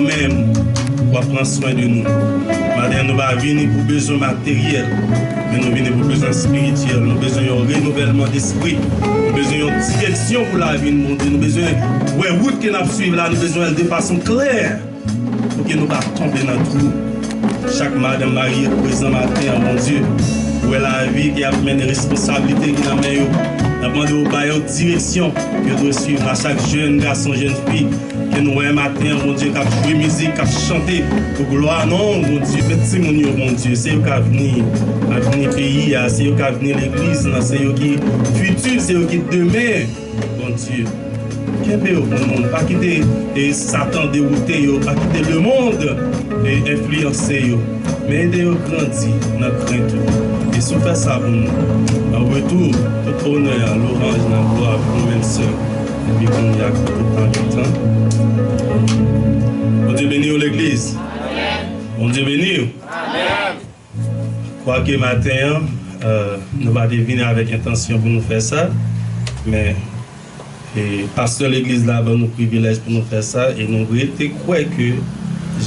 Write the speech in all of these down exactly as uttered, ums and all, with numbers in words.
Ou menm, w ap pran swen de nou. Maten an, nou pa vini pou bezwen materyèl, men nou vini pou bezwen espirityèl. Nou bezwen yon renouvèlman despri. Nou bezwen yon direksyon pou lavi n, Bondye. Nou bezwen wè wout ke n ap swiv la, nou bezwen l de fason klè pou ke nou pa tonbe nan twou. Chak madanm marye k prezan maten an, Bondye, ou wè lavi ki ap mennen, responsablite ki nan men yo. N ap mande w ba yo direksyon yo dwe swiv la. Chak jèn gason, jèn fi ke nou wè maten an, Bondye, k ap jwe mizik, k ap chante pou glwa non w, Bondye. Men timoun yo, Bondye, se yo k avni, avni peyi a, se yo k avni legliz lan, se yo ki fiti, se yo ki demen, Bondye. Kenbe yo pou nou, pa kite, e, Satan dewoute yo, pa kite lemonn, e, enfliyanse yo. Men ede yo grandi nan krent ou. E si w fè sa pou nou, an retou, tout onè, lwanj, laglwa pou ou menm sèl. Depi kounye a, pou tout tan, tout tan. Bondye beni w, legliz. Bondye beni w. Kwake maten an, euh, nou pa te vini avèk entansyon pou nou fè sa, men, e, pastè legliz la ban nou privilèj pou nou fè sa, e nou rete kwè ke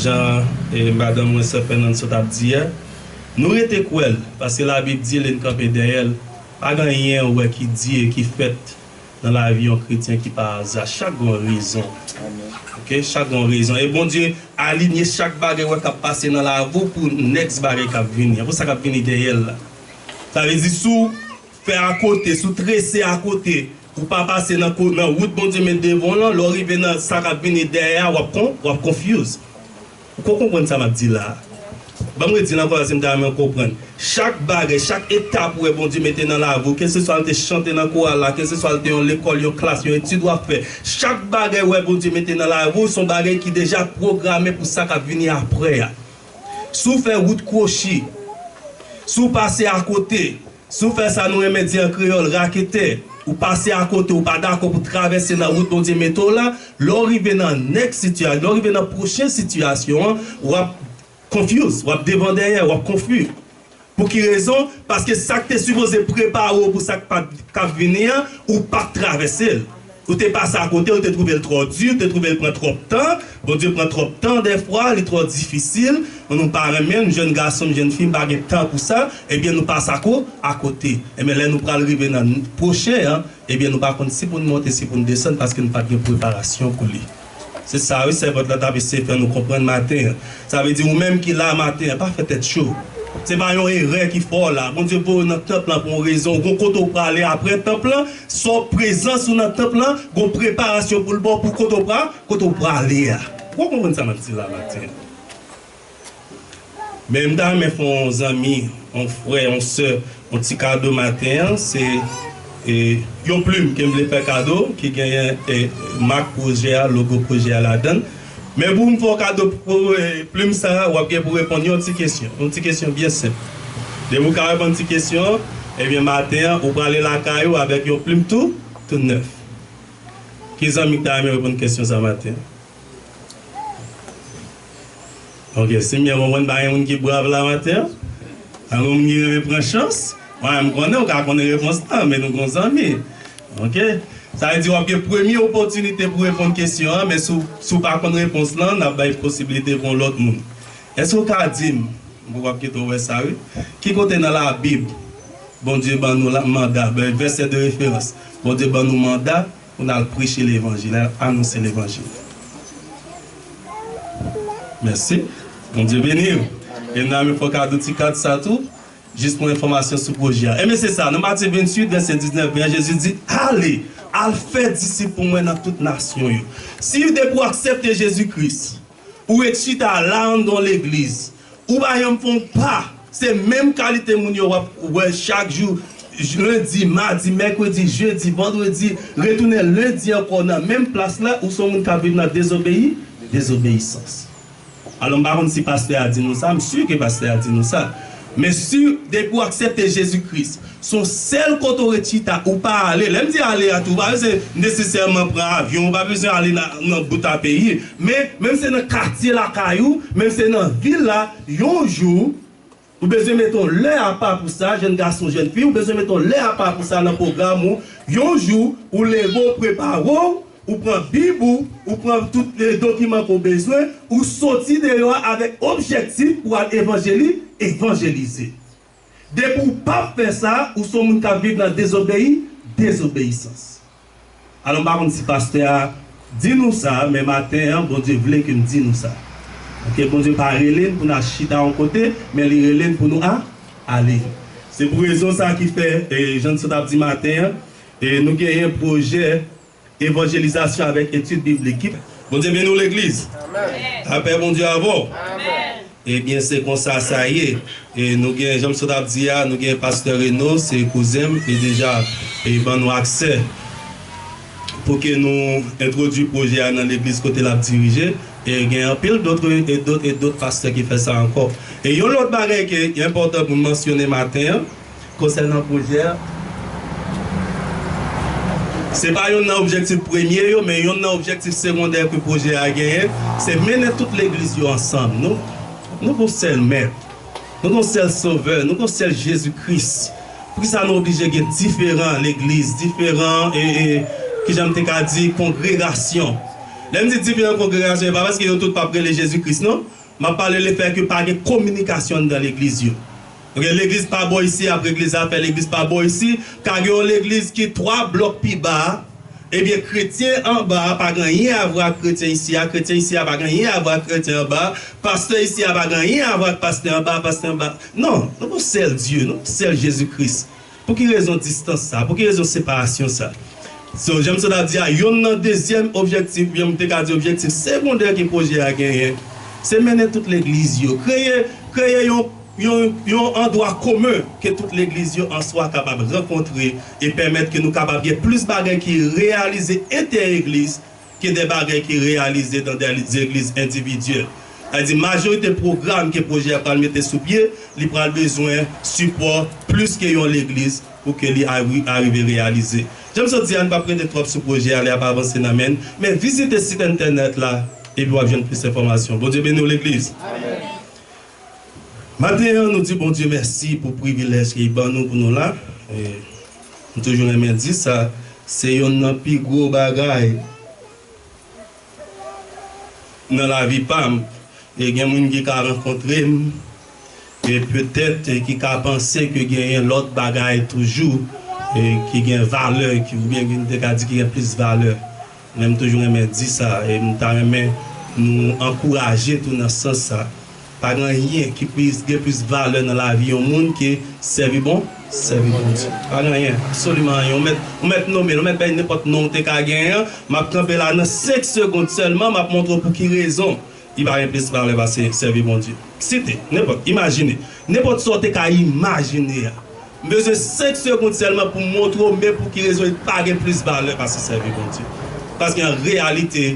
jan, e, madanm mwen, sè Fernande, sot ap di a, nou rete kwè l, paske Labib di l e n kanpe dèyè l. Pa gen anyen ou wè ki di e ki fèt nan lavi yon kretyen ki pa aza. Chak gen yon rezon. Oke? Chak gen yon rezon. E Bondye alinye chak bagay wè k ap pase nan lavi w pou nèks bagay k ap vini an, pou sa k ap vini dèyè l la. Sa vle di, si w fè akote, si w trese akote, ou pa pase nan ko-, nan wout Bondye met devan w lan, lè w rive nan sa k ap vini dèyè a, w ap kon-, w ap confuse. Ou ko konprann sa m ap di la a? Ban m redi l ankò paske m ta renmen w konprann. Chak bagay, chak etap ou wè Bondye mete nan lavi w, kèlseswa l te chante nan koral la, kèlseswa l te yon lekòl, yon klas, yon etid w ap fè, chak bagay ou wè Bondye mete nan lavi w, se yon bagay ki deja pwograme pou sa k ap vini apre a. Si w fè wout kwochi, si w pase akote, si w fè sa nou renmen di an kreyòl, raketè, ou pase akote, ou pa dakò pou travèse nan wout Bondye mete w la, lè w rive nan nèks sitiyasyon, lè w rive nan pwochen sitiyasyon an, w ap confuse, w ap devan dèyè, w ap konfi. Pou ki rezon? Paske sa k te sipoze prepare w pou sa k pa, k ap vini an, ou pa t travèse l. Ou te pase akote, ou te twouve l twò di, ou te twouve l pran twòp tan. Bondye pran twòp tan dèfwa, li twò difisil. Nou pa renmen l, jèn gason m, jèn fi m, pa gen tan pou sa. Ebyen, nou pase ako-, akote. Ebyen, lè nou pral rive nan pwochen an, ebyen, nou pa konn si pou n monte, si pou n desann, paske nou pa t gen preparasyon pou li. Se sa, wi, sèvant lan t ap eseye fè nou konprann maten an. Sa vle di, ou menm ki la maten an, pa fè tèt cho. Se pa yon erè ki fè w la. Bondye voye w nan tanp lan pou yon rezon. Ou gon kote w prale apre tanp lan. Sa w prezans ou nan tanp lan, gon preparasyon pou l ba w pou kote w pra-, kote w prale a. Ou konprann sa m ap di la maten an? Men m ta renmen fè yon zanmi, yon frè, yon sè, yon ti kado maten an, se, e, yon plim ke m vle fè kado, ki genyen, e, mak pwojè a, logo pwojè a ladan l. Men pou m fè w kado pou, e, plim sa a, w ap gen pou reponn yon ti kesyon, yon ti kesyon byen senp. Depi w ka reponn ti kesyon an, ebyen maten an, ou prale lakay ou avèk yon plim tou, tou nèf. Ki zanmi k ta renmen reponn kesyon sa a maten an? Ok, si m byen konprann, pa gen moun ki brav la maten an? Pa gen moun ki renmen pran chans? Mwen, m konnen w ka konnen repons lan, men nou gon zanmi. Ok? Sa vle di w ap gen premye opòtinite pou reponn kesyon an, men si w, si w pa konn repons lan, n ap bay posiblite pou yon lòt moun. Èske w ka di m, m poko ap kite w wè sa, wi, ki kote nan Labib Bondye ban nou la, manda, ben, vèsè de referans, Bondye ban nou manda pou n al preche levanjil, al anonse levanjil. Mèsi. Bondye beni w. E n a menm fè w kado ti kat sa tou, jis pou enfòmasyon sou pwojè a. Ebyen, se sa, nan Matye venntuit, vèsè diznèf, ven, Jezi di, ale, al fè disip pou mwen nan tout nasyon yo. Si w depi w aksepte Jezi Kris, ou ret chita la anndan yon legliz, ou pa janm fè yon pa. Se menm kalite moun yo w ap wè chak jou, j-, lendi, madi, mèkredi, jedi, vandredi, retounen lendi ankò nan menm plas la, ou se yon moun k ap viv nan dezobeyi-, dezobeyisans. Alò, m pa konn si pastè a di nou sa, m si ke pastè a di nou sa. Men si, depi w aksepte Jezi Kris, se yon sèl kote w ret chita, ou pa ale. Lè m di ale a tou, ou pa bezwen nesesèman pran avyon, ou pa bezwen ale nan, nan bout a peyi. Men, menm se nan katye lakay ou, menm se nan vil la, yon jou, ou bezwen mete yon lè apa pou sa, jèn gason, jèn fi, ou bezwen mete yon lè apa pou sa nan pwogram ou. Yon jou, ou leve, ou prepare w, Ou pran Bib ou, ou pran tout, eh, dokiman ke w bezwen, ou soti deyò avèk objektif pou al evanjeli-, evanjelize. Depi w p ap fè sa, ou se yon moun k ap viv nan dezobeyi-, dezobeyisans. Alò, m pa konn si pastè a di nou sa, men maten an, Bondye vle ke m di nou sa. Oke, Bondye pa rele n pou n al chita yon kote, men li rele n pou nou a-, ale. Se pou rezon sa ki fè, e, jan n sot ap di maten an, e, nou genyen pwojè evanjelizasyon avèk etid biblik. Bondye beni w, legliz. Amèn. Lapè Bondye avè w. Amèn. Ebyen, se konsa sa ye. E nou gen, jan m sot ap di a, nou gen pastè Reno, se kouzen m, li deja, e, ban nou aksè pou ke nou entwodui pwojè a nan legliz kote l ap dirije. E gen anpil dòt, e dòt, e dòt pastè ki fè sa ankò. E yon lòt bagay ki enpòtan pou m mansyone maten an, konsènan pwojè a, se pa yonn nan objektif premye yo, men yonn nan objektif segondè ke pwojè a genyen, se mennen tout legliz yo ansanm. Nou, nou gon sèl Mèt, nou gon sèl Sovè, nou gon sèl Jezi Kris. Poukisa nou oblije gen diferan legliz, diferan, e, e, kijan m te ka di, kongregasyon? Lè m di diferan kongregasyon, e pa paske yo tout p ap rele Jezi Kris, non. M ap pale lefè ke pa gen kominikasyon anndan legliz yo. Oke, legliz pa bò isi ap regle zafè legliz pa bò isi. Ka gen yon legliz ki twa blòk pi ba, ebyen, kretyen anba a pa gen anyen a vwè ak kretyen isi a, kretyen isi a pa gen anyen a vwè ak kretyen anba a, pastè isi a pa gen anyen a vwè ak pastè anba a, pastè anba a. Non, nou gon sèl Dye, nou gon sèl Jezi Kris. Pou ki rezon distans sa? Pou ki rezon separasyon sa? So, jan m sot ap di a, yonn nan dezyèm objektif, oubyen m te ka di objektif segondè ke pwojè a genyen, se mennen tout legliz yo, kreye, kreye yon, yon, yon andwa komen ke tout legliz yo an swa kapab rankontre e pèmèt ke nou kapab gen plis bagay ki reyalize entè-egliz ke de bagay ki reyalize nan de legliz endividyèl. Sa di, majorite pwogram ke pwojè a pral mete sou pye, li pral bezwen sipò plis ke yon legliz pou ke li ari-, arive reyalize. Jan m sot di a, n p ap rete twòp sou pwojè a, lè y ap avanse nan men n, men vizite sit entènèt la, epi w ap jwenn plis enfòmasyon. Bondye beni w, legliz. Amèn. Maten an, nou di Bondye mèsi pou privilèj ke li ban nou pou nou la. E, m toujou renmen di sa, se yonn nan pi gwo bagay nan lavi pa m. E gen moun ki ka rankontre m, e petèt, e ki ka panse ke genyen lòt bagay toujou, e ki gen valè, ki, oubyen ki m te ka di ki gen plis valè. Men m toujou renmen di sa, e m ta renmen nou ankouraje tou nan sans sa. Pa gen anyen ki plis, gen plis valè nan lavi yon moun ke sèvi bon, sèvi Bondye. Pa gen anyen, absoliman anyen. Ou mèt, ou mèt nonmen, ou mèt bay nenpòt non w te ka genyen an. M ap kanpe la nan senk segond sèlman, m ap montre w pou ki rezon li pa gen plis valè pase sèvi Bondye. Site, nenpòt, imajine. Nenpòt sa w te ka imajine a. M bezwen senk segond sèlman pou m montre w men pou ki rezon li pa gen plis valè pase sèvi Bondye. Paske an reyalite,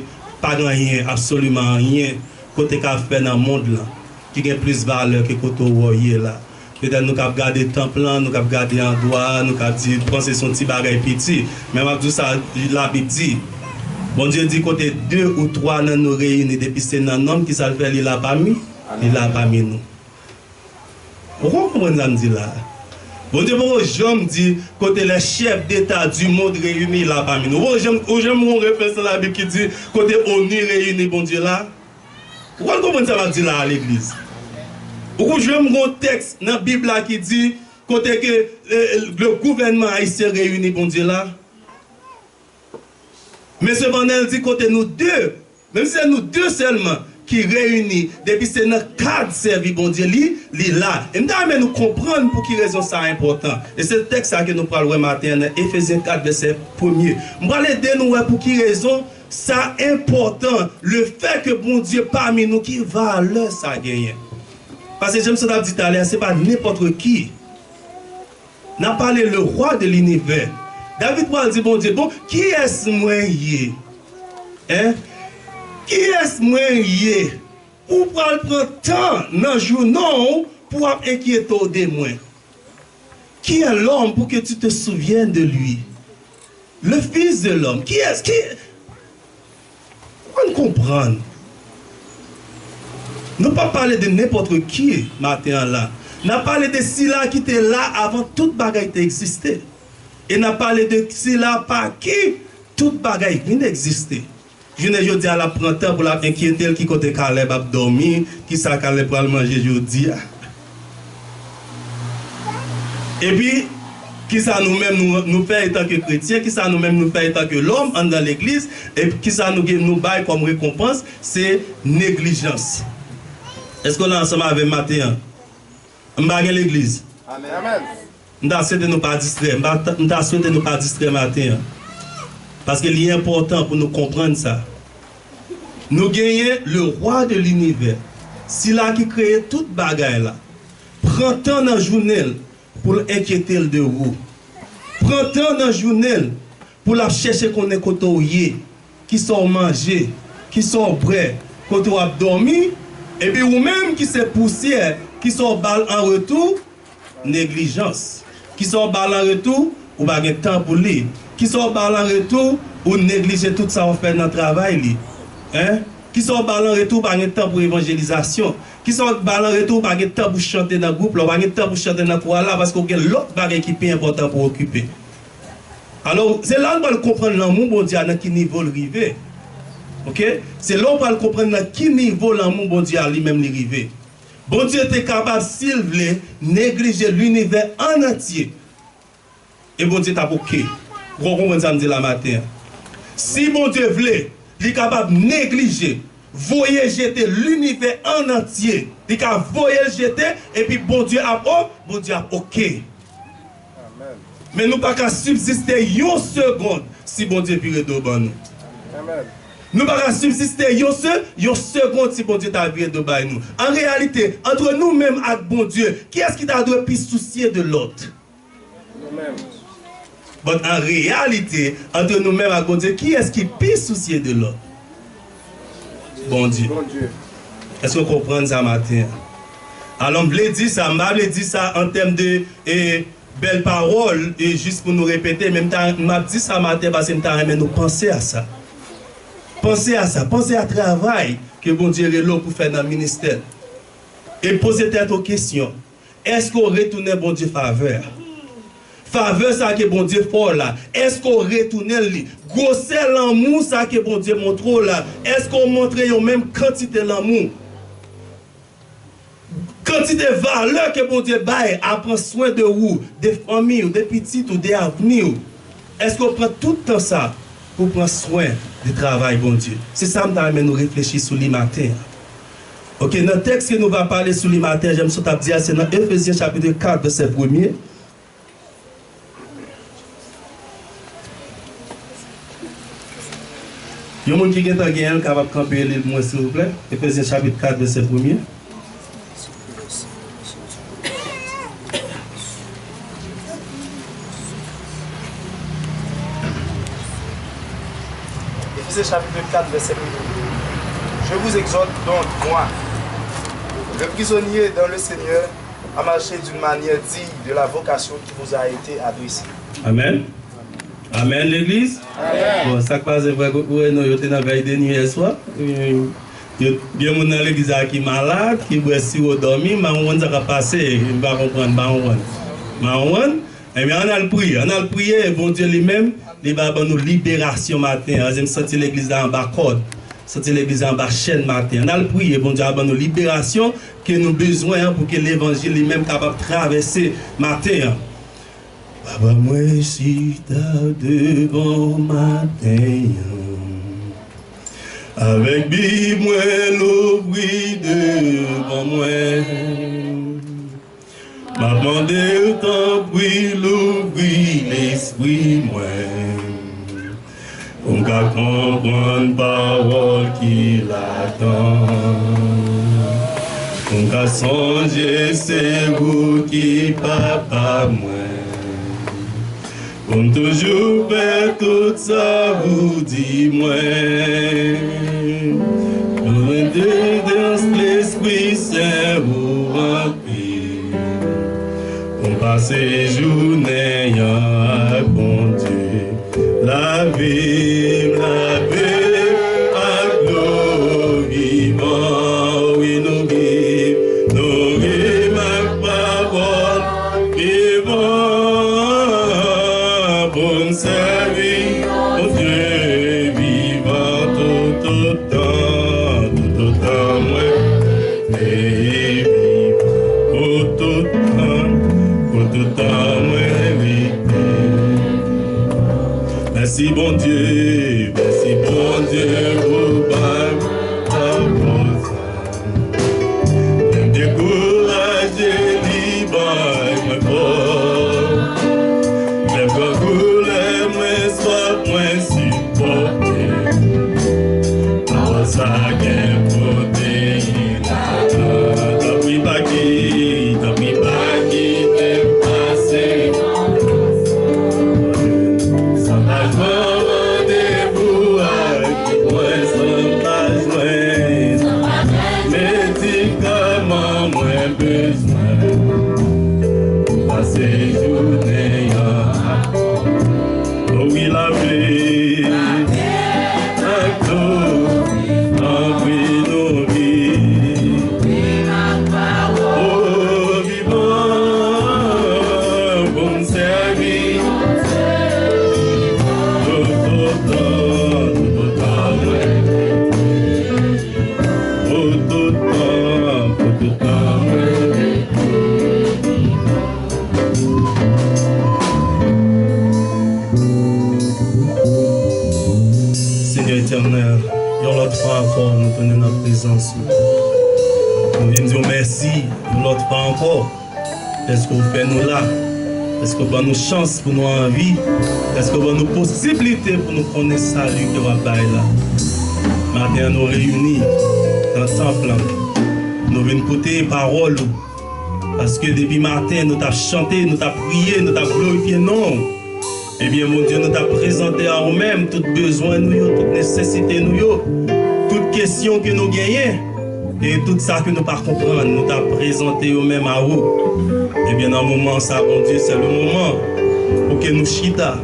pa gen anyen, absoliman anyen, ke w te ka fè nan mond lan ki gen plis valè ke kote w wè w ye la. Petèt nou k ap gade tanp lan, nou k ap gade andwa a, nou k ap di, panse se yon ti bagay piti. Men m ap di w sa Labib di. Bondye di kote de ou twa nan nou reyini, depi se nan non m, kisa l fè? Li la pami, li la pami nou. Ou konprann sa m di la a? Bondye poko janm di kote les chefs d'État du monde réunis la pami nou. Ou janm, ou janm wè yon referans nan Labib ki di kote ONU reyini Bondye la? Ou konn konprann sa m ap di la a, legliz? Ou konn janm wè yon tèks nan Bib la ki di kote ke, eh, le gouvernement haïtien reyini Bondye la? Men sepandan, l di kote nou de, menm si se nou de sèlman ki reyini, depi se nan kad sèvi Bondye li, li la. E m ta renmen nou konprann pou ki rezon sa enpòtan. E se tèks sa ke nou pral wè maten an nan Efezyen kat vèsè premye. M pral ede nou wè pou ki rezon sa enpòtan, lefètke Bondye pami nou, ki valè sa genyen. Paske jan m sot ap di talè a, se pa nenpòt ki. N ap pale le roi de l'univers. David pral di Bondye, bon, kiyès mwen ye? Hein? Kiyès mwen ye? Ou pral pran tan nan jounen w pou w ap enkyete w de mwen. Qui est l'homme pour que tu te souviennes de lui? Le fils de l'homme. Kiyès? Ki? Ann konprann. Nou p ap pale de nenpòt ki maten an la. N ap pale de sila ki te la avan tout bagay te egziste. E n ap pale de sila pa ki tout bagay vin egziste. Jounen jodi a, l ap pran tan pou l ap enkyete l ki kote Kalèb ap dòmi, kisa Kalèb pral manje jodi a. Epi, kisa nou menm nou, nou fè etanke kretyen, kisa nou menm nou fè etanke lòm anndan legliz, epi kisa nou gen, nou bay kòm rekonpans, se neglijans. Èske w la ansanm avè m maten an? M pa gen legliz. Amèn. M ta swete nou pa distrè. M pa, m ta swete nou pa distrè maten an. Paske li enpòtan pou nou konprann sa. Nou genyen le roi de l'univers, sila ki kreye tout bagay la. Pran tan nan jounen l pou l enkyete l de ou. Pran tan nan jounen l pou l ap chèche konnen kote w ye, kisa w manje, kisa w bwè, kote w ap dòmi, epi ou menm ki se pousyè, kisa w ba l an retou? Neglijans. Kisa w ba l an retou? Ou pa gen tan pou li. Kisa w ba l an retou? Ou neglije tout sa w fè nan travay li. Hein? Kisa w ba l an retou? Ou pa gen tan pou evanjelizasyon. Kisa w ba l an retou? Ou pa gen tan pou chante nan gwoup la, ou pa gen tan pou chante nan kwaya la, paske w gen lòt bagay ki pi enpòtan pou w okipe. Alò, se la nou pral konprann lanmou Bondye a nan ki nivo l rive. Oke? Se la w pral konprann nan ki nivo lanmou Bondye a li menm li rive. Bondye te kapab, si l vle, neglije linivè an antye. E Bondye t ap oke. Ou konprann sa m di la maten an? Si Bondye vle, li kapab neglije, voye jete linivè an antye. Li ka voye l jete, epi Bondye ap o, Bondye ap oke. Amèn. Men nou pa ka sibziste yon segonn si Bondye vire do ban nou. Amèn. Nou pa ka sibziste yon se, yon segonn si Bondye ta vire do bay nou. An reyalite, antre nou menm ak Bondye, kiyès ki ta dwe pi sousye de lòt? Nou menm. But an reyalite, antre nou menm ak Bondye, kiyès ki pi sousye de lòt? Bondye. Bondye. Èske w konprann sa maten an? Alò, m vle di sa, m pa vle di sa an tèm de, e, bèl pawòl, e, jis pou nou repete, men m ta, m ap di sa maten paske m ta renmen nou panse a sa. Panse a sa, panse a travay ke Bondye rele w pou fè nan ministè l. E poze tèt ou kesyon, èske w retounen Bondye favè a? Favè sa ke Bondye fè w la, èske w retounen l li? Gwosè lanmou sa ke Bondye montre w la, èske w montre yo menm kantite lanmou? Kantite valè ke Bondye bay a pran swen de ou, de fanmi w, de pitit ou, de avni w. Èske w pran tout tan sa pou pran swen de travay Bondye? Se sa m ta renmen nou reflechi sou li maten an. Oke, nan tèks ke nou va pale sou li maten an, jan m sot ap di a, se nan Efezyen chapit kat, vèsè premye. Yon moun ki gentan genyen l kapab kanpe li l pou mwen, silvouplè? Efezyen chapit kat, vèsè premye. Éphésiens chapitre quatre, verset premier. Je vous exhorte donc, moi, le prisonnier dans le Seigneur, à marcher d'une manière digne de la vocation qui vous a été adressée. Amen. Amen, legliz. Amen. Bon, sa k pase, frè Reno, yo te nan vèy de nwi yè swa. Yo, gen moun nan legliz la ki malad, ki bwè siwo dòmi, m pa konprann sa k ap pase, m pa konprann, m pa konprann. M pa konprann. Ebyen, ann al priye, ann al priye, e Bondye li menm, li va ban nou liberasyon maten an. Paske m santi legliz la anba kòd, santi legliz la anba chèn maten an. Ann al priye, Bondye va ban nou liberasyon ke nou bezwen an pou ke levanjil li menm kapab travèse maten an. Papa mwen chita devan w maten an, avèk Bib mwen louvri devan mwen. M ap mande w, tanpri, louvri lespri mwen. Pou m ka konprann pawòl ki ladan. Pou m ka sonje se ou ki papa mwen. Pou m toujou fè tout sa ou di mwen. Pou m entèlijans Lespri Sen ou ranpli. Pou m pase jounen an ak Bondye. Lave m, lave m ak dlo vivan, wi, nouri m, nouri m ak pawòl vivan, pou m sèvi Bondye Bondye, mèsi Bondye pou bay mwen sa. Lè m dekouraje, li bay mwen fòs. Lè m grangou, lè mwen swaf, mwen sipòte. Pawòl sa gen pwoteyin. Tanpri pa ki, tanpri pa kite m pase. San paj mwen randevou ak mwen, san paj mwen medikaman mwen bezwen. Pase jounen an. O wi, lapè ak dlo, tanpri nou viv. O vivan pou n sèvi. Toutotan, toutotan mwen. Toutotan, toutotan mwen. Senyè Etènèl, yon lòt fwa ankò, nou tounen nan prezans ou. Nou vin di w mèsi yon lòt fwa ankò, dèske w fè nou la, dèske w ban nou chans pou nou anvi, dèske w ban nou posiblite pou nou konnen sali ke w ap bay la. Maten an, nou reyini nan tanp lan. Nou vin koute pawòl ou. Paske depi maten, nou t ap chante, nou t ap priye, nou t ap glorifye non w. Ebyen, Bondye, nou t ap prezante a ou menm tout bezwen nou yo, tout nesesite nou yo, tout kesyon ke nou genyen, e tout sa ke nou pa konprann, nou t ap prezante yo menm a ou. Ebyen, nan moman sa, Bondye, se le moman pou ke nou chita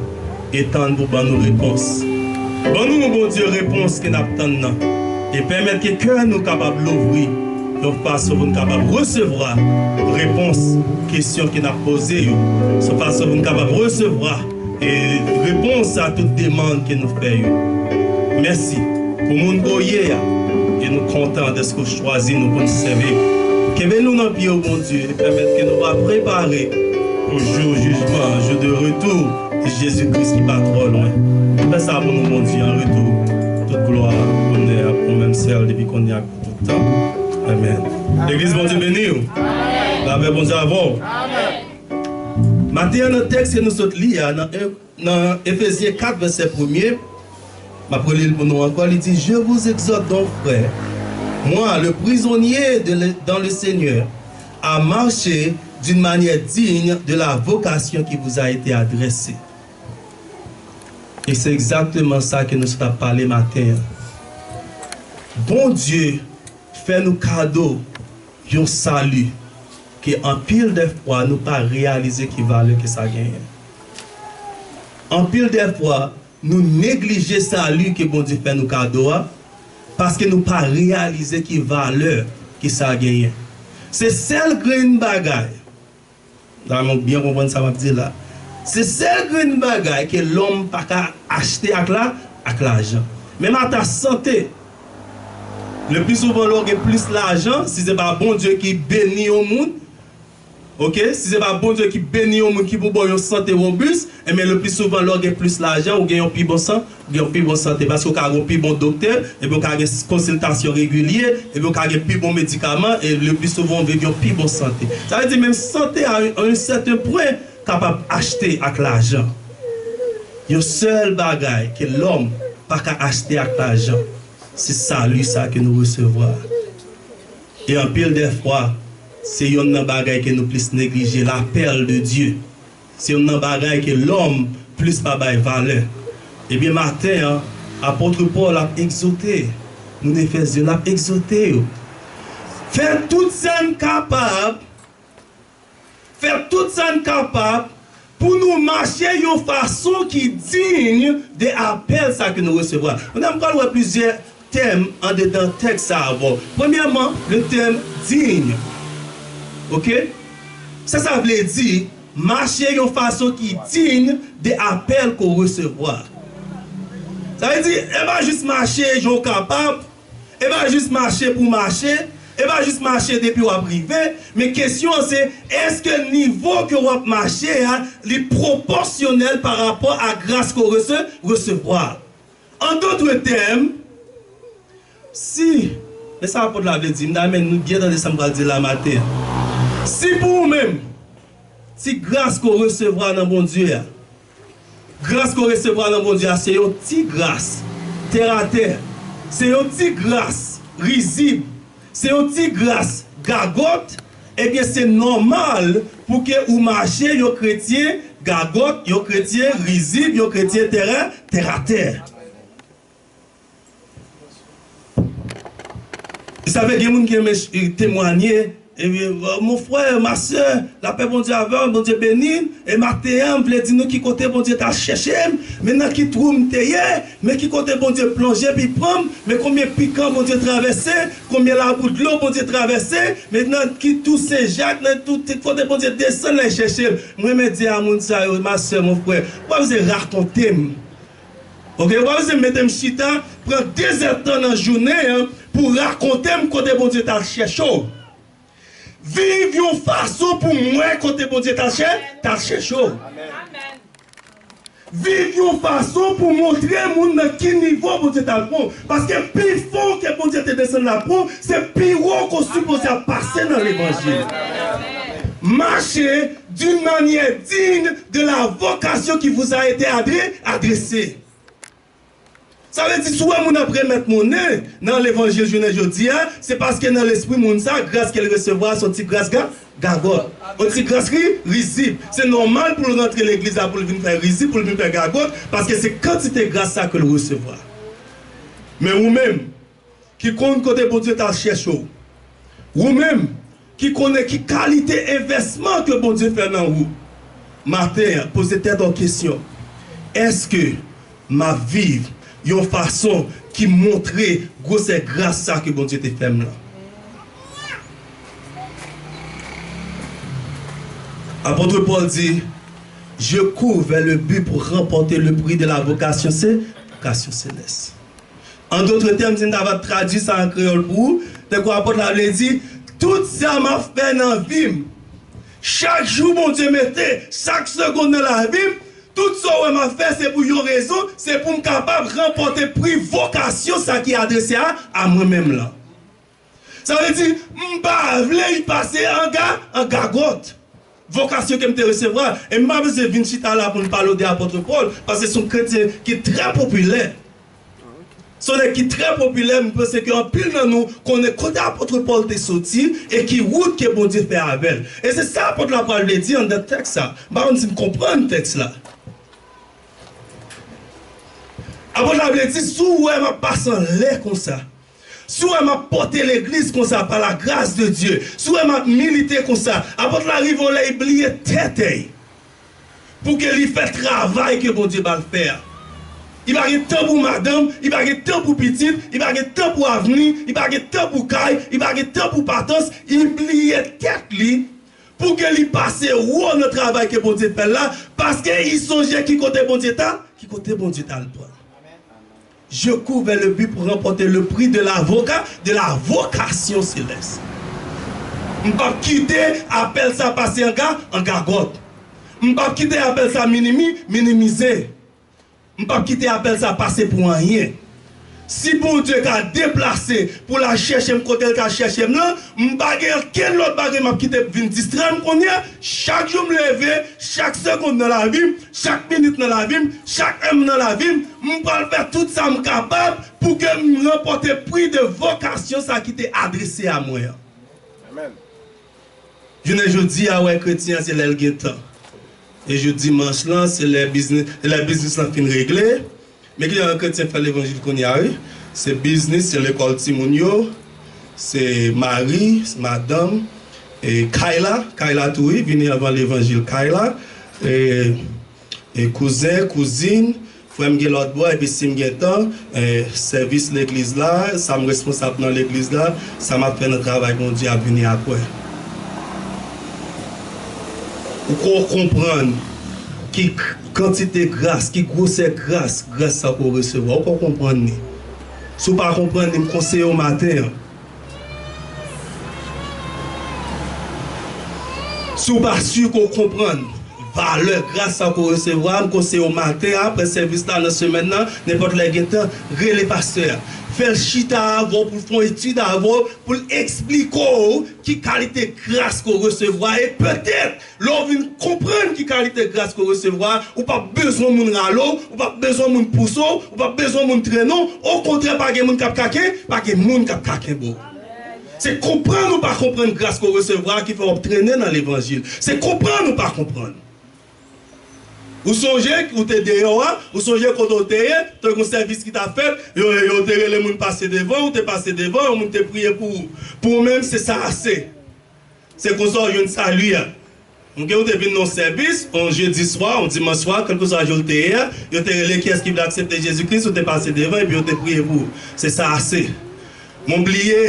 e tann pou ban nou repons. Ban nou, Bondye, repons ke n ap tann nan. E pèmèt ke kè nou kapab louvri yon fason pou n kapab resevwa repons kesyon ke n ap poze yo. Yon fason pou n kapab resevwa e repons a tout demann ke nou fè yo. Mèsi pou moun ke w ye a. E nou kontan dèske w chwazi nou pou n sèvi w. Kenbe nou nan pye w, Bondye, e pèmèt ke nou va prepare pou jou jijman, jou de retour de Jezi Kris ki pa twò lwen. Fè sa pou nou, Bondye, an retou. Tout glwa, onè ap pou menm sèl depi kounye a ak pou tout tan. Amèn. Legliz, Bondye beni w. Lapè Bondye avè w. Maten an, nan tèks ke nou sot li a, nan en, nan Efezyen kat, vèsè premye, m ap reli l pou nou ankò, li di, Je vous exhorte donc, frères, moi, le prisonnier de le- dans le Seigneur, à marcher d'une manière digne de la vocation qui vous a été adressée. E se egzakteman sa ke nou sot ap pale maten an. Bondye fè nou kado yon sali ke anpil de fwa nou pa reyalize ki valè ke sa genyen. Anpil de fwa, nou neglije sali ke Bondye fè nou kado a, paske nou pa reyalize ki valè ke sa genyen. Se sèl grenn bagay, la, nou byen konprann sa m ap di la. Se sèl grenn bagay ke lòm pa ka achte ak la, ak lajan. Menm ata sante, le pli souvan lè w gen plis lajan, si se pa Bondye ki beni yon moun, oke, si se pa Bondye ki beni yon moun ki pou ba w yon sante wobis, enben, le pli souvan lè w gen plis lajan, ou gen yon pi bon san, ou gen yon pi bon sante, paske w ka gen yon pi bon doktè, epi w ka gen s- konsiltasyon regilye, epi w ka gen pi bon medikaman, e le pli souvan w viv yon pi bon sante. Sa vle di menm sante a, a yon sèten pwen, kapab achte ak lajan. Yon sèl bagay ke lòm pa ka achte ak lajan, se sali sa ke nou resevwa. E anpil de fwa, se yonn nan bagay ke nou plis neglije, lapèl de Dye. Se yonn nan bagay ke lòm plis pa bay valè. Ebyen, maten an, apot Pòl ap egzòte moun Efèz yo, l ap egzòte yo. Fè tout sa n kapab, fè tout sa n kapab pou nou mache yon fason ki diy de apèl sa ke nou resevwa. Kounye a, m pral wè plizyè tèm andedan tèks sa a avè w. Premyèman, le tèm diy. Oke? Sa sa vle di, mache yon fason ki diy de apèl ke w resevwa. Sa vle di, e pa jis mache jan w kapab, e pa jis mache pou mache, E pa jis mache depi w ap rive, men kesyon an se, èske nivo ke w ap mache a, li pwopòsyonèl pa rapò a gras ke w rese-, resevwa? An dotre tèm, si, men sa apot la vle di, m ta renmen nou byen tande sa m pral di la maten an. Si pou ou menm, ti gras ke w resevwa nan Bondye a, gras ke w resevwa nan Bondye a, se yon ti gras tèratè, se yon ti gras rizib, se yon ti gras gagòt, ebyen, se nòmal pou ke ou mache yon kretyen gagòt, yon kretyen rizib, yon kretyen tèrè, tèratè. Sa vle gen moun ki renmen ch-, temwanye, ebyen, mon frè, ma sè, lapè Bondye avè w, Bondye beni n, e maten an, m vle di nou ki kote Bondye t al chèche m, men nan ki twou m te ye, men ki kote Bondye plonje epi pran m, men konbyen pikan Bondye travèse, konbyen labou dlo Bondye travèse, men nan ki twou Sen Jak, nan tout kote Bondye desann al chèche m. Mwen, men di a moun sa yo, ma sè, mon frè, w pa bezwen rakonte m. Oke, w pa bezwen mete m chita, pran de zèdtan nan jounen an pou rakonte m kote Bondye t al chèche w. Viv yon fason pou m wè kote Bondye t al chè-, t al chèche w. Viv yon fason pou montre moun nan ki nivo Bondye t al pran w. Paske pi fon ke Bondye te desann la pran w, se pi wo ke w sipoze ap pase nan levanjil. Marchez d'une manière digne de la vocation qui vous a été adre-, adressée. Sa vle di, si w wè moun ap remèt monnen nan levanjil jounen jodi a, se paske nan lespri moun sa, gras ke l resevwa, se yon ti gras ga-, gagòt. Yon ti gras ri-, rizib. Se nòmal pou l rantre legliz la, pou l vin fè rizib, pou l vin fè gagòt, paske se kantite gras sa ke l resevwa. Men ou menm, ki konn kote Bondye t al chèche w. Ou menm, ki konnen ki kalite envèsman ke Bondye fè nan ou. Maten an, poze tèt ou kesyon. Èske m ap viv yon fason ki montre gwosè gras sa ke Bondye te fè m lan? Apot Pòl di, je cours vers le but pour remporter le prix de la vocation cé-, vocation céleste. An dotre tèm, si m ta va tradui sa an kreyòl pou ou, tankou apot la vle di, tout sa m ap fè nan vi m, chak jou Bondye mete, chak segonn nan lavi m, tout sa w wè m ap fè, se pou yon rezon, se pou m kapab ranpòte pri vokasyon sa ki adrese a, a mwen menm lan. Sa vle di, m pa vle y pase an ga-, an gagòt. Vokasyon ke m te resevwa, e m pa bezwen vin chita la pou m pale w de apot Pòl, paske se yon kretyen ki trè popilè. Se yon nèg ki trè popilè, m panse ke anpil nan nou konnen kote apot Pòl te soti e ki wout ke Bondye fè avè l. E se sa apot la pral vle di anndan tèks sa. M pa konn si n konprann tèks la. Apot la vle di, si w wè m ap pase anlè konsa, si w wè m ap pote legliz konsa, par la grâce de Dieu, si w wè m ap milite konsa, apot la rive yon lè li bliye tèt li. Pou ke li fè travay ke Bondye ba l fè a. Li pa gen tan pou madanm, li pa gen tan pou pitit, li pa gen tan pou avni, li pa gen tan pou kay, li pa gen tan pou patans, li bliye tèt li. Pou ke li pase wo nan travay ke Bondye fè l la, paske li sonje ki kote Bondye ta, ki kote Bondye ta l pran l. Je cours vers le but pour remporter le prix de la voca-, de la vocation céleste. M p ap kite apèl sa pase an ga-, an gagòt. M p ap kite apèl sa minimi-, minimize. M p ap kite apèl sa pase pou anyen. Si Bondye ka deplase pou l al chèche m kote l ka chèche m lan, m pa gen okenn lòt bagay m ap kite vin distrè m kounye a. Chak jou m leve, chak segonn nan lavi m, chak minit nan lavi m, chak è m nan lavi m, m pral fè tout sa m kapab pou ke m ranpòte pri de vokasyon sa ki te adrese a mwen an. Amèn. Jounen jodi a, wè kretyen an se lè l gen tan. E jou dimanch lan, se lè biznis, se lè biznis lan fin regle. Men ki jan kretyen fè levanjil kounye a, wi. Se biznis, se lekòl timoun yo, se mari, se madanm, e kay la, kay la tou, wi, vini anvan levanjil kay la. E, e kouzen, kouzin, frè m gen lòt bò, epi si m gen tan, e, sèvis legliz la, sa m responsab nan legliz la, sa m ap fè nan travay Bondye ap vini apre. Ou ko konprann ki k-, kantite gras, ki gwosè gras, gras sa ke w resevwa. Ou ko konprann li. Si w pa konprann li, m konseye w maten an. Si w pa si ke w konprann valè gras sa ke w resevwa, m konseye w maten an, apre sèvis la, nan semèn nan, nenpòt lè gen tan, rele pastè a. Fè l chita avè w pou l fè yon etid avè w, pou l eksplike w ki kalite gras ke w resevwa. E petèt, lè w vin konprann ki kalite gras ke w resevwa, ou p ap bezwen moun rale w, ou p ap bezwen moun pouse w, ou p ap bezwen moun trennen w. Okontrè, pa gen moun k ap ka ken-, pa gen moun k ap ka kenbe w. Se konprann ou pa konprann gras ke w resevwa ki fè w ap trennen nan levanjil. Se konprann ou pa konprann. Ou sonje ou te deyò a, ou sonje kote w te ye, te gen yon sèvis ki t ap fèt, yo, yo te rele moun pase devan, ou te pase devan, yon moun te priye pou ou. Pou ou menm, se sa ase. Se konsa w jwenn sali a. Oke, ou te vin nan yon sèvis, yon jedi swa, yon dimanch swa, kèlkeswa jou l te ye a, yo te rele kiyès ki vle aksepte Jezi Kris, ou te pase devan, epi yo te priye pou ou. Se sa ase. Men w bliye,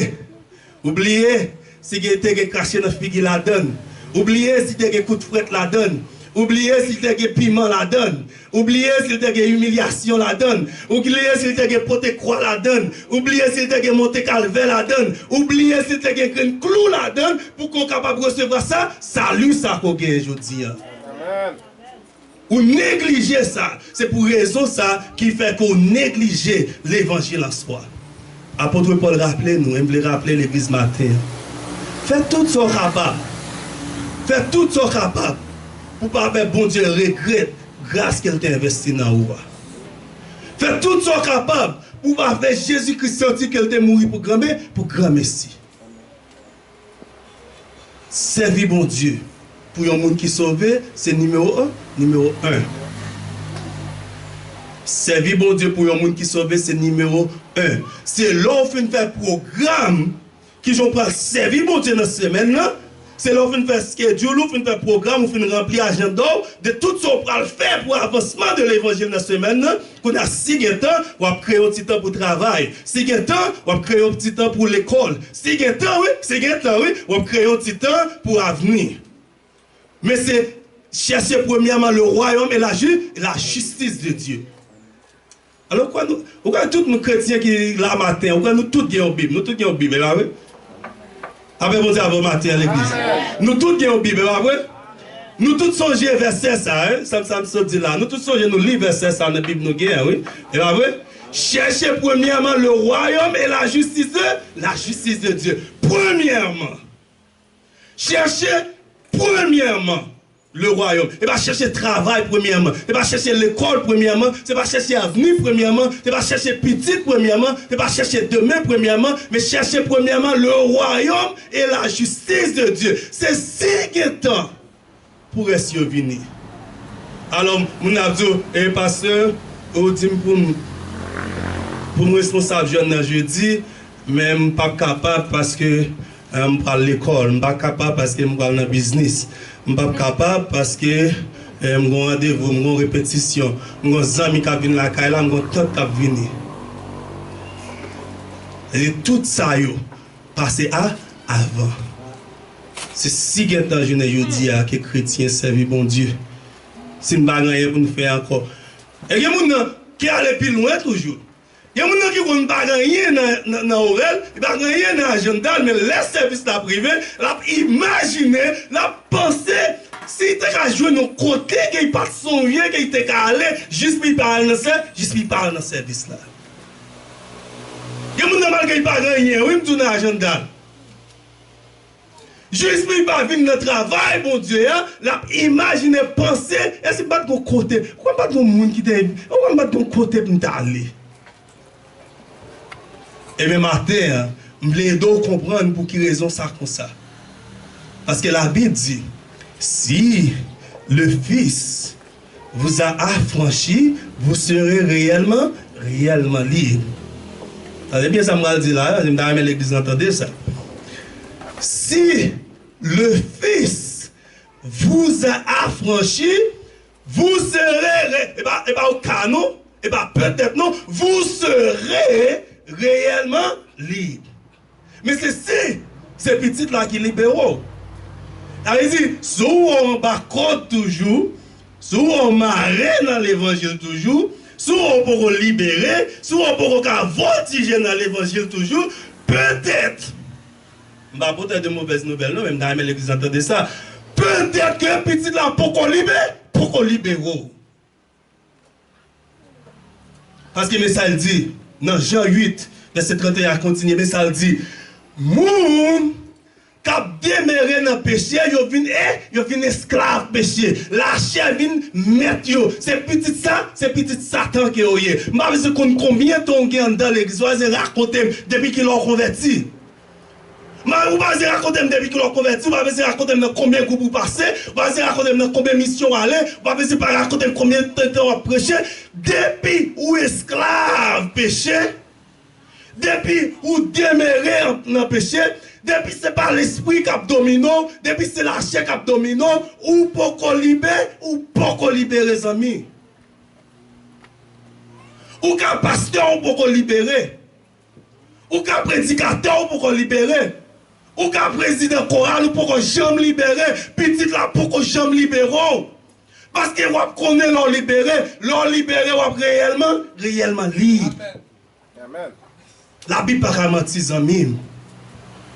ou bliye si gen, te gen krache nan figi ladann. Ou bliye si te gen kout frèt ladann. Ou bliye si te gen piman ladann. Ou bliye si l te gen imilyasyon ladann. Ou bliye si l te gen pote kwa ladann. Ou bliye si l te gen monte kalvè ladann. Ou bliye si l te gen grenn klou ladann pou ke w kapab resevwa sa, sali sa ke w genyen jodi a. Ou neglije sa. Se pou rezon sa ki fè ke w neglije levanjil an swa. Apot Pòl raple nou, e m vle raple legliz maten an. Fè tout sa w kapab. Fè tout sa w kapab pou pa fè Bondye regrèt gras ke l te envesti nan ou a. Fè tout sa w kapab pou w pa fè Jezi Kris santi ke l te mouri pou granme-, pou granmesi. Sèvi Bondye pou yon moun ki sove, se nimewo, nimewo en. Sèvi Bondye pou yon moun ki sove, se nimewo en. Se lè w fin fè pwogram kijan w pral sèvi Bondye nan semèn nan, se lè w fin fè schedule ou, fin fè pwogram ou, fin ranpli ajanda w de tout sa w pral fè pou avansman de levanjil nan semèn nan. Kounye a, si gen tan, w ap kreye yon ti tan pou travay. Si gen tan, w ap kreye yon ti tan pou lekòl. Si gen tan, wi, si gen tan, wi, w ap kreye yon ti tan pou avni. Men se chèche premyèman le royaume et la ju-, et la justice de Dieu. Alò, ou kwè nou, ou kwè tout nou kretyen ki la maten, ou kwè nou tout gen yon Bib, nou tout gen yon Bib, e pa vre? Apre Bondye avè w maten an legliz. Nou tout gen yon Bib, e pa vre? Nou tout sonje vèsè sa, hein? Sa, sa m sot di la. Nou tout sonje nou li vèsè sa nan Bib nou gen, wi. E pa vre? Cherchez premièrement le royaume et la justice de, la justice de Dieu. Premyèman. Chèche premyèman le royaume. E pa chèche travay premyèman. E pa chèche lekòl premyèman. Se pa chèche avni premyèman. Se pa chèche pitit premyèman. Se pa chèche demen premyèman. Men chèche premyèman le royaume et la justice de Dieu. Se si gen tan pou rès yo vini. Alò, moun ap di w, e pastè, ou di m pou m, pou m responsab jèn nan jedi, men m p ap kapab paske, eh, m pral lekòl, m p ap kapab paske m pral nan biznis, m p ap kapab paske, eh, m gon randevou, m gon repetisyon, m gon zanmi k ap vin lakay la, m gon tant k ap vini. E tout sa yo pase a, avan. Se si gen tan jounen jodi a ke kretyen sèvi Bondye. Si n pa gen anyen pou n fè ankò. E gen moun nan ki ale pi lwen toujou. Gen moun nan ki konn pa gen anyen nan, nan, nan orè l, li pa gen anyen nan ajanda l, men lè sèvis la ap rive, l ap imajine, l ap panse, si li te ka jwenn yon kote ke li pa t sonje ke li te ka ale, jis pou li pa al nan sè-, jis pou li pa al nan sèvis la. Gen moun nan malgre li pa gen anyen, wi, m di w nan ajanda l. Jis pou li pa vin nan travay Bondye a, l ap imajine, panse, e si m pa t gon kote, ou kwè m pa t gon moun ki te, ou kwè m pa t gon kote pou m t ale. Ebyen, maten an, m vle ede w konprann pou ki rezon sa konsa. Paske Labib di, si le Fils vous a affranchi, vous serez réellement, réellement libre. Tande byen sa m pral di la, m ta renmen legliz lan tande sa. Si le Fils vous a affranchi, vous serez, ré-, e pa, e pa ou ka non, e pa petèt non, vous serez réellement libre. Men se si se Pitit la ki libere w. Sa vle di, si w anba kòd toujou, si w mare nan levanjil toujou, si w poko libere, si w poko ka vòltije nan levanjil toujou, petèt, m pa pòtè de movèz nouvèl non, men m ta renmen legliz lan tande sa. Petèt ke pitit la poko libere, poko libere w. Paske men sa l di nan Jan uit, vèsè trannteyen a kontinye, men sa l di, moun k ap demere nan peche, yo vin e, yo vin esklav peche. Lachè vin mèt yo. Se pitit sa, se pitit Satan ke yo ye. M pa bezwen konn konbyen tan w gen anndan legliz, w pa bezwen rakonte m depi kilè w konvèti. Mwen, ou pa bezwen rakonte m depi kilè w konvèti, ou pa bezwen rakonte m nan konbyen gwoup ou pase, ou pa bezwen rakonte m nan konbyen misyon w ale, ou pa bezwen pa rakonte m konbyen tan w ap preche. Depi ou esklav peche, depi ou demere nan peche, depi se pa lespri k ap domine w, depi se lachè k ap domine w, ou poko libe, ou poko libere, zanmi. Ou ka pastè, ou poko libere. Ou ka predikatè, ou poko libere. Ou ka prezidan koral, ou poko janm libere. Pitit la poko janm libere w. Paske w ap konnen lè w libere. Lè w libere, w ap reyèlman, reyèlman lib. Amèn. Labib pa ka manti, zanmi m.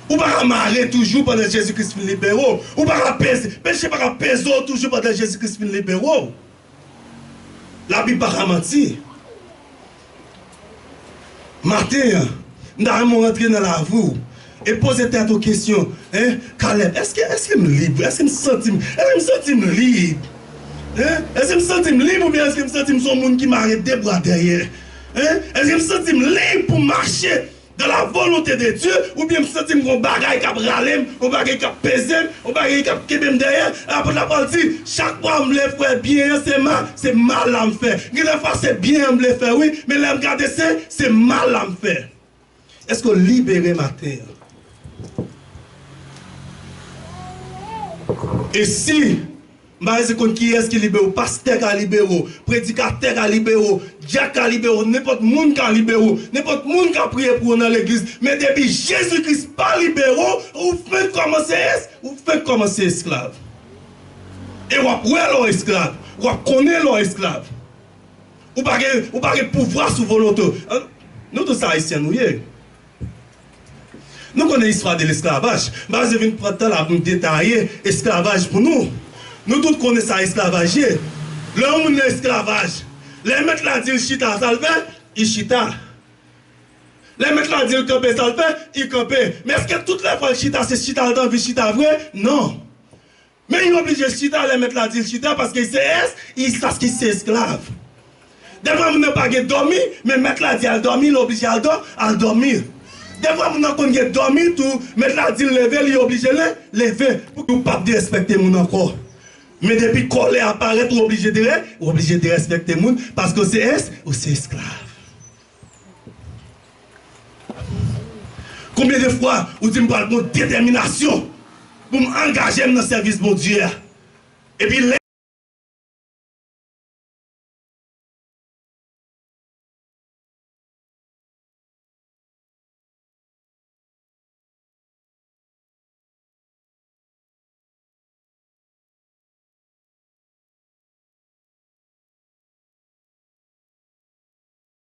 Ou pa ka mare toujou pandan Jezi Kris fin libere w. Ou pa ka peze, peche pa ka peze w toujou pandan Jezi Kris fin libere w. Labib pa ka manti. Maten an, m ta renmen w rantre nan lavi w e poze tèt ou kesyon, en, Caleb, èske, èske m lib? Èske m santi m, èske m santi m lib? En? Èske m santi m lib oubyen èske m santi m se yon moun ki mare de bra dèyè? En? Èske m santi m lib pou m mache dans la volonté de Dieu, oubyen m santi m gon bagay k ap rale m, yon bagay k ap peze m, yon bagay k ap kenbe m dèyè. Apot la Pòl di, chak fwa m vle fè byen an, se mal, se mal la m fè. Gen de fwa se byen an m vle fè, wi, men lè m gade se, se mal la m fè. Èske w libere maten an? E si M pa bezwen konn kiyès ki libere w, pastè ka libere w, predikatè ka libere w, dyak ka libere w, nenpòt moun ka libere w, nenpòt moun ka priye pou ou nan legliz. Men depi Jezi Kris pa libere w, ou fenk kòmanse es-, ou fenk kòmanse esklav. E w ap wè lè w esklav, w ap konnen lè w esklav. Ou pa gen, ou pa gen pouvwa sou volonte w. An, nou tout se Ayisyen nou ye. Nou konnen istwa de lesklavaj. M pa bezwen vin pran tan la pou m detaye esklavaj pou nou. Nou tout konnen sa esklavaj ye. Lè yon moun nan esklavaj, lè mèt la di l chita, sa l fè? Li chita. Lè mèt la di l kanpe, sa l fè? Li kanpe. Men èske tout lè fwa l chita, se chita l t anvi chita vre? Non. Men li oblije chita lè mèt la di l chita, paske li se es-, li, paske li se esklav. Dèfwa moun nan pa gen dòmi, men mèt la di al dòmi, li oblije al dò-, al dòmi. Dèfwa moun nan konn gen dòmi tou, mèt la di l leve, li oblije le-, leve. Pou ki w p ap derespekte moun ankò. Men depi kòlè a parèt, ou oblije dere-, ou oblije derespekte moun, paske w se es-, ou se esklav. Konbyen de fwa ou di m pral gen detèminasyon pou m angaje m nan sèvis Bondye a? Epi lè